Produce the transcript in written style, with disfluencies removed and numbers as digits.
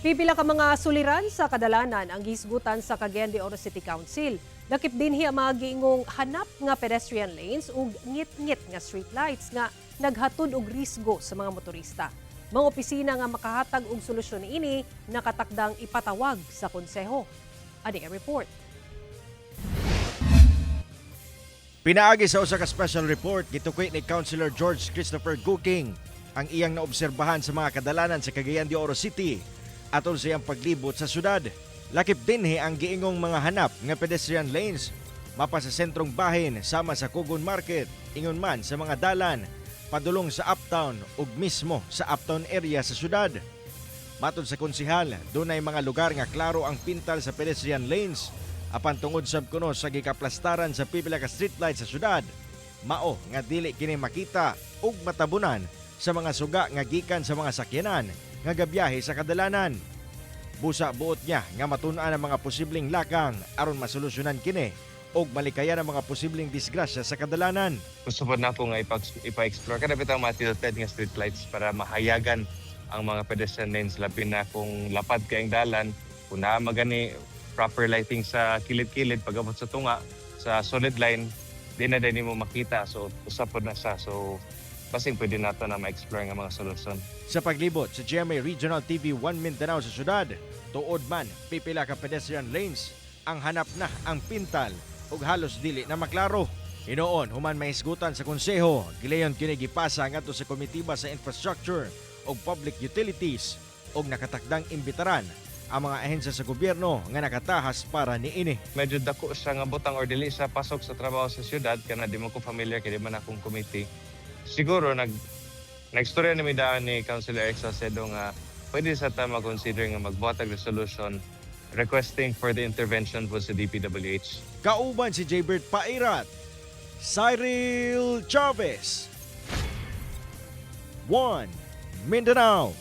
Pipila ka mga suliran sa kadalanan ang gihisgutan sa Cagayan de Oro City Council. Lakip dinhi ang mga giingong hanap nga pedestrian lanes ug ngit-ngit nga street lights nga naghatod og risgo sa mga motorista. Mga opisina nga makahatag og solusyon niini nakatakdang ipatawag sa konseho. Ani ang report. Pinaagi sa usa ka special report, gitukoy ni Councilor George Christopher Guking ang iyang naobserbahan sa mga kadalanan sa Cagayan de Oro City atol sa iyang paglibot sa syudad. Lakip dinhi ang giingong mga hanap nga pedestrian lanes mapa sa sentrong bahin sama sa Cogon Market, ingon man sa mga dalan padulong sa Uptown ug mismo sa Uptown area sa syudad. Matod sa konsehal, dunay mga lugar nga klaro ang pintal sa pedestrian lanes apan tungod sab kuno sa gikaplastaran sa pipila ka streetlight sa syudad, mao nga dili kini makita ug matabunan sa mga suga nga gikan sa mga sakyanan nga gabiyahe sa kadalanan. Busa buot niya nga matun-an ang mga posibleng lakang aron masolusyonan kini ug malikayan ang mga posibleng disgrasya sa kadalanan. Gusto po na po nga ipa-explore kada bitaw mga tilted nga street lights para mahayagan ang mga pedestrian lanes, labi na kung lapad kayong dalan, kung naa magani proper lighting sa kilid-kilid, pag-abot sa tunga sa solid line, di na din mo makita. So usa pod na siya, so basing pwede nato na ma-explore nga mga solusyon. Sa paglibot sa GMA Regional TV 1 Mindanao sa syudad, tuod man pipila ka pedestrian lanes ang hanap na ang pintal ug halos dili na maklaro. Hinuon, human mahisgutan sa konseho, gilayon kini gipasa ngadto sa komitiba sa infrastructure ug public utilities ug nakatakdang imbitaran ang mga ahensya sa gobyerno nga nakatahas para niini. Medyo dako siya nga butang or dili siya pasok sa trabaho sa syudad kana di mo ko familiar kay di man akong committee. Siguro nagstorya ni mi daan ni Councilor Eric Salcedo nga pwede sa ta ma-consider nga magbuhat og resolution requesting for the intervention po sa DPWH. Kauban si Jaybert Pairat, Cyril Chavez, 1 Mindanao.